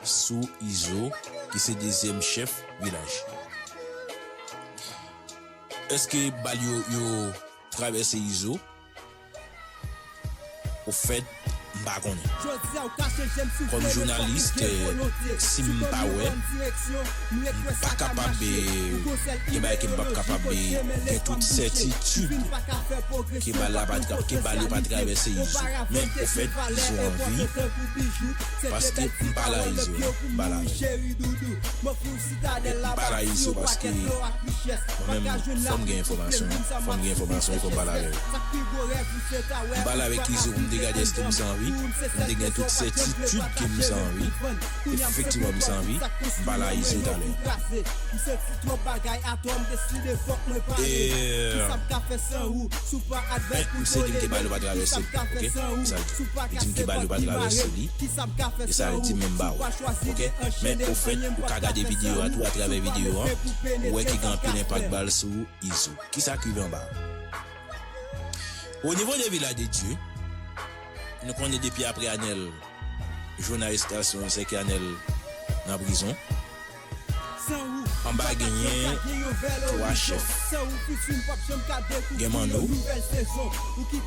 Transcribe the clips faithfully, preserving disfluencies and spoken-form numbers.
sou Izo, ki se dezyèm chèf vilaj. Èske bal yo, yo travèse Izo? Ofèt, m pa konnen. Kòm jounalis, eh, si m pa wè, m pa kapab, eh, gen bagay ke m p ap kapab, eh, gen tout sètitid ke bal la pa tra-, ke bal yo pa travèse Izo. Men, ofèt, Izo anvi, paske m pa la Izo, m pa la Izo. M pa la Izo paske mwen menm, fò m gen enfòmasyon, fò m gen enfòmasyon, e fò m pale avè yo. M pale avèk Izo pou m te gade èske m sanvi, pou m te gen tout sètitid ke m sanvi. Efektivman, m sanvi, m pale a Izo talè. E, men, misye di m ke bal yo pa travèse li, oke? Sa l di. Li di m ke bal yo pa travèse li. E sa l di m menm ba ou. Oke? Men, ofèt, ou ka gade videyo a tou, atravè videyo a, ou wè ke gen anpil enpak bal sou Izo. Kisa k rive anba a? O nivo de Vilaj de Dye, nou konnen depi apre Anèl, jou arestasyon, se ke Anèl nan prizon. Anba genyen twa chèf. Gen Manno, ki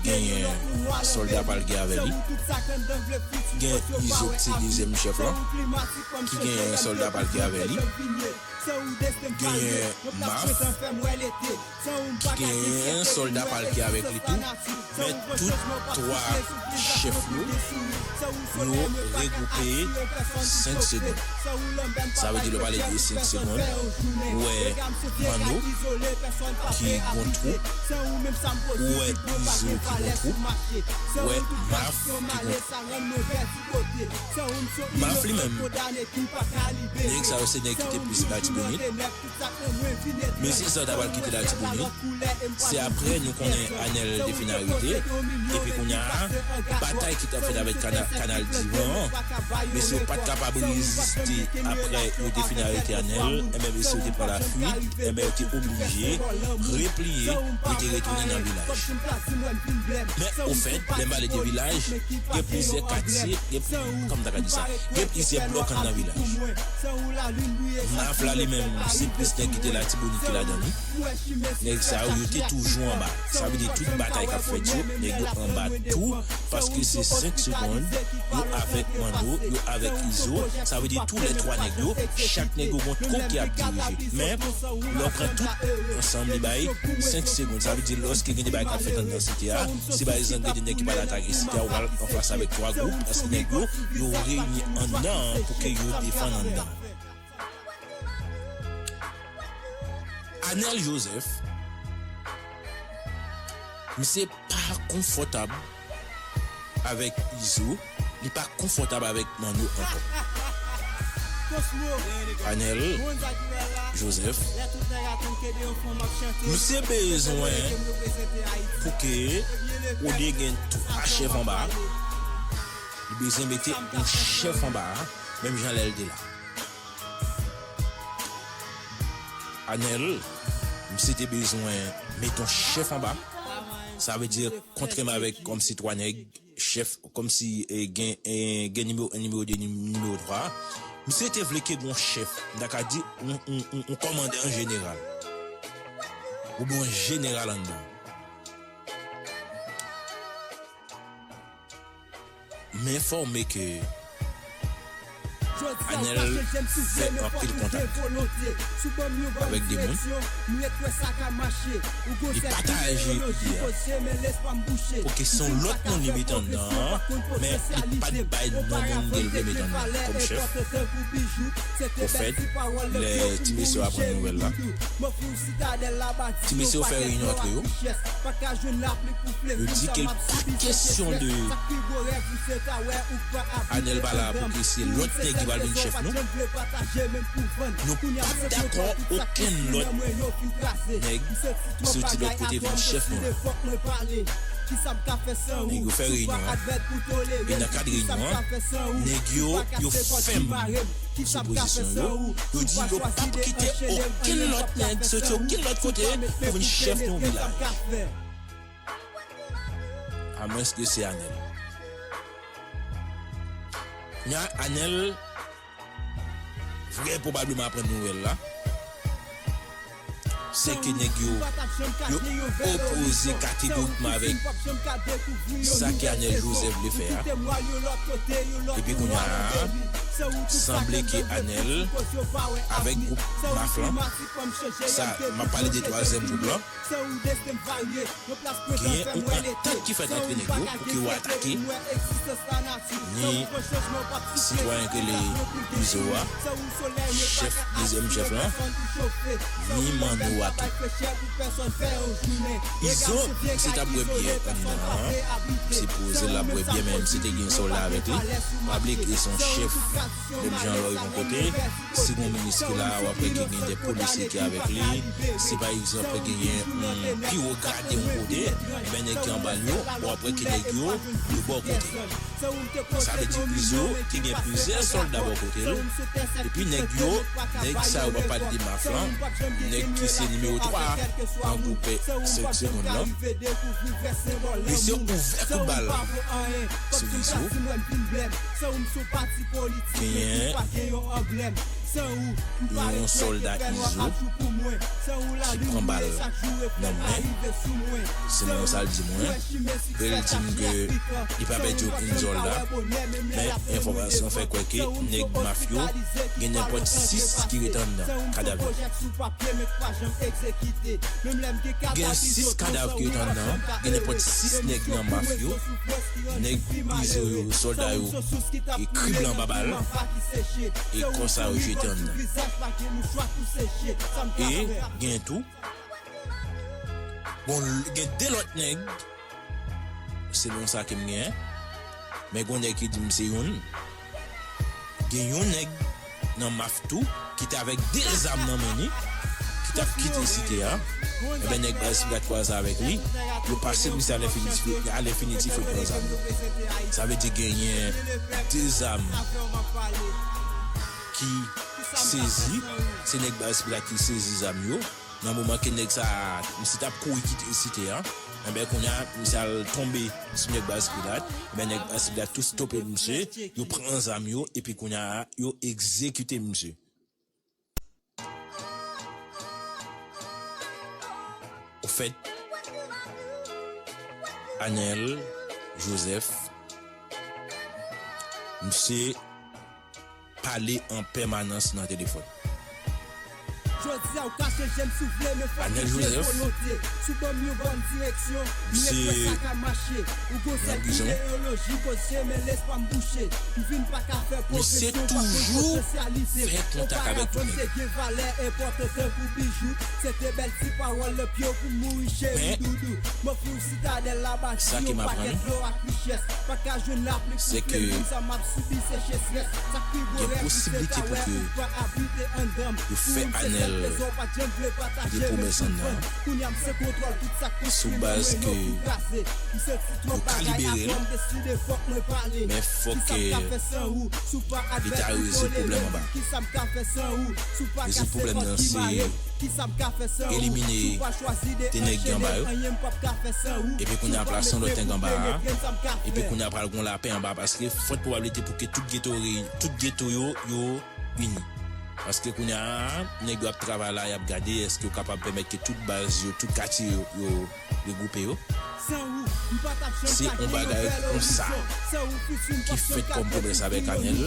genyen sòlda pa l ki avè li. Gen Izo, ki se dezyèm chèf lan, ki genyen sòlda pa l ki avè li. Genyen Maf, ki genyen sòlda pa l ki avèk li tou. Men tout twa chèf yo, yo regwoupe senk segonn. Sa vle di, lè w pale de senk segonn, ou wè Manno ki gon twoup, ou wè Izo ki gon twoup, ou wè Maf ki gon twoup. Maf li menm, nèg sa yo se nèg ki te plis Latibonit. Mesye sa ta pral kite Latibonit. Se apre nou konnen Anèl te fin arete. Epi kounye a, batay ki t ap fèt avèk Kana-, Kanal Divan an, mesye yo pa t kapab reziste apre yo te fin arete Anèl. Enben, mesye yo te pran lafuit. Enben, yo te oblije repliye, yo te retounen nan vilaj. Men, ofèt, lè m pale de vilaj, gen plizyè katye, gen, kòman m ta ka di sa? Gen plizyè blòk anndan vilaj. Maf la li menm, se plis nèg ki te Latibonit ki ladan li. Nèg sa yo, yo te toujou anba. Sa vle di tout batay k ap fèt yo, nèg yo anba tou, paske se senk segonn, yo avèk Manno, yo avèk Izo. Sa vle di tou lè twa nèg yo, chak nèg yo gon twoup ki ap dirije. Men, lè w pran tout ansanm, li bay senk segonn. Sa vle di lòske gen de bagay k ap fèt anndan site a, si pa egzanp gen de nèg ki pral atake site a, ou pral anfas avèk twa gwoup, paske nèg yo, yo reyini anndan an pou ke yo defann anndan. Anèl Joseph, misye pa konfòtab avèk Izo, li pa konfòtab avèk Manno ankò. Anèl Joseph, misye bezwen pou ke olye gen twa chèf anba a, li bezwen mete yon chèf anba a, menm jan lè l te la. Anèl, misye te bezwen met yon chèf anba. Sa vle di, kontrèman avèk kòmsi twa nèg, chèf, kòmsi, eh, gen, eh, gen nimewo en, nimewo de, nim-, nimewo twa. Misye te vle ke gon chèf, m ta ka di, yon, yon, yon, yon kòmandan jeneral. Oubyen yon jeneral anndan. M enfòme ke Anèl fè anpil kontak avèk de moun. Li pataje ide a pou ke se yon lòt moun li mete anndan an, men li pa t bay non moun ke l vle mete anndan kòm chèf. Ofèt, lè ti mesye yo aprann nouvèl la, ti mesye yo fè reyinyon antre yo. Yo di ke l pa kesyon de Anèl pa la pou ke se lòt nèg ki pral vin chèf nou. Nou p ap dakò okenn lòt nèg ki soti lòt kote vin chèf nou la. Nèg yo fè reyinyon an. E nan kad reyinyon an, nèg yo, yo fèm sou pozisyon yo. Yo di yo p ap kite okenn lòt nèg soti okenn lòt kote pou vin chèf yon vilaj. Amwenske se Anèl. Nya Anèl vrè pwobableman aprann nouvèl la, se ke nèg yo, yo opoze kategorikman avèk sa ke Anèl Joseph vle fè a. Epi kounye a, sanble ke Anèl avèk gwoup maf lan, sa, m ap pale de twazyèm gwoup lan, genyen yon antant ki fèt antre nèg yo pou ke yo atake ni sitwayen ke le Izo a, chèf, dezyèm chèf lan, ni Manno a tou. Izo, misye t ap bwè byè anndan an, sipoze l ap bwè byè, men misye te gen sòlda avèk li. Pa bliye ke se yon chèf, menm jan lè w rive yon kote, si gon minis ki la, w ap wè ke gen de polisye ki avèk li. Si pa egzanp genyen yon pi wo grade yon kote, ebyen nèg ki anba l yo, w ap wè ke nèg yo, yo bò kote. Sa vle di Izo te gen plizyè sòlda bò kote l. Epi nèg yo, nèg sa yo, m ap pale de maf lan, nèg ki se nimewo twa nan gwoup senk segonn lan. Misye ouvè kout bal sou Izo. Genyen yon sòlda Izo ki pran bal nan men, selon sa l di mwen. L di m ke li pa pèdi okenn sòlda, men enfòmasyon fè kwè ke nèg maf yo gen nenpòt sis ki ret anndan kadav yo. Gen sis kadav ki ret anndan, gen nenpòt sis nèg nan maf yo, nèg Izo yo, sòlda yo, e krible anba bal, e kò sa yo jete anndan. E gen tou, bon, gen de lòt nèg, selon sa ke m genyen, men gon nèg ki di m se youn. Gen yon nèg nan maf tou ki te avèk de zam nan men li, ki t ap kite site a. Ebyen, nèg baz Pilat kwaze avèk li, yo pase misye a lenfinitif, a lenfinitif, yo pran zam yo. Sa vle di genyen de zam ki sezi, se nèg baz Pilat ki sezi zam yo. Nan moman ke nèg sa a, misye t ap kouri kite site a, enben, kounye a, misye al tonbe sou nèg baz Pilat. Enben, nèg baz Pilat tou stope misye, yo pran zam yo, epi kounye a, yo egzekite misye. Ofèt, Anèl Joseph, misye pale an pèmanans nan telefòn. Anèl Joseph, misye nan prizon. Misye toujou fè kontak avèk tout nèg. Men, sa ke m aprann, se ke gen posiblite pou ke yo fè Anèl de pwomès anndan an, sou baz ke yo ka libere l, men fòk ke li ta rezoud pwoblèm anba. Rezoud pwoblèm nan se elimine de nèg ki anba yo. Epi kounye a plase yon lòt nèg anba a. Epi kounye a pral gon lapè anba, paske fòt pwobablite pou ke tout geto, tout geto yo, yo ini. Paske kounye a, nèg yo ap travay la, y ap gade èske yo kapab pèmèt ke tout baz yo, tout katye yo, yo regwoupe yo. Se yon bagay konsa ki fèt kòm pwomès avèk Anèl.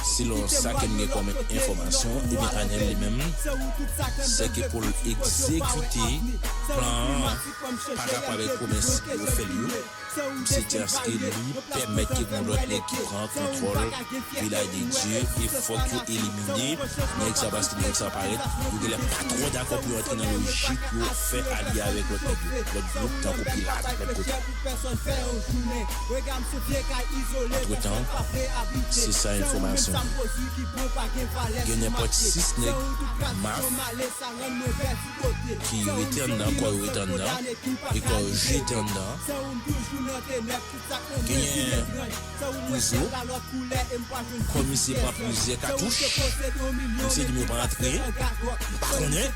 Selon sa ke m gen kòm enfòmasyon, ebyen Anèl li menm, se ke pou l egzekite plan an pa rapò avèk pwomès yo fè l yo. Se paske li pèmèt ke gon lòt nèg ki pran kontwòl Vilaj de Dye, e fòk yo elimine nèg sa, paske nèg sa parèt, yo genlè pa twò dakò pou yo antre nan lojik yo fè alye avèk lòt nèg yo, lòt gwoup tankou Pilat, lòt kote. Antretan, se sa enfòmasyon yo. Gen nenpòt sis nèg maf ki rete anndan, kò yo rete anndan, e kò yo jete anndan. Genyen Izo, kòm misye pran plizyè katouch, misye di m yo pa antre, m pa konnen,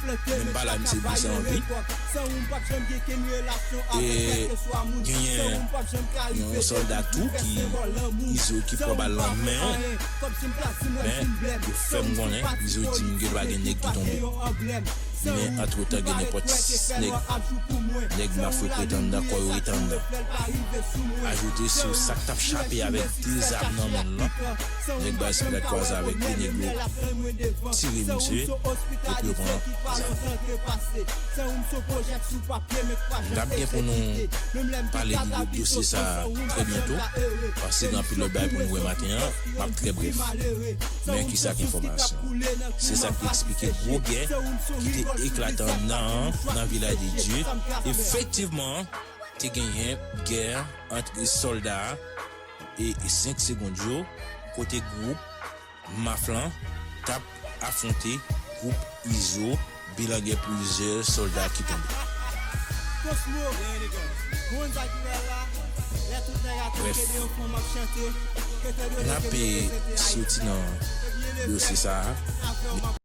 men m pa la misye di sa anvi. E genyen yon sòlda tou ki, Izo ki pran bal nan men, men yo fè m konnen, Izo di m gen dwa gen nèg ki tonbe. Men antretan, gen nenpòt sis nèg, nèg mafya yo k ret anndan, kò yo ret anndan. Ajoute sou sa k t ap chape avèk de zam nan men l lan, nèg Baz Pilat kwaze avèk de nèg yo, tire misye, epi yo pran zam. N ap gen pou nou pale de dosye sa a trè byento, paske gen anpil lòt bagay pou nou wè maten an, m ap trè brèf. Men kisa k enfòmasyon an? Se sa k te eksplike gwo gè ki te eklate anndan an nan Vilaj de Dye. Efektivman, te genyen gè ant sòlda e senk segonn yo, kote gwoup Maf lan t ap afwonte gwoup Izo, bilan gen plizyè sòlda ki tonbe. Brèf, n ap soti nan dosye sa a.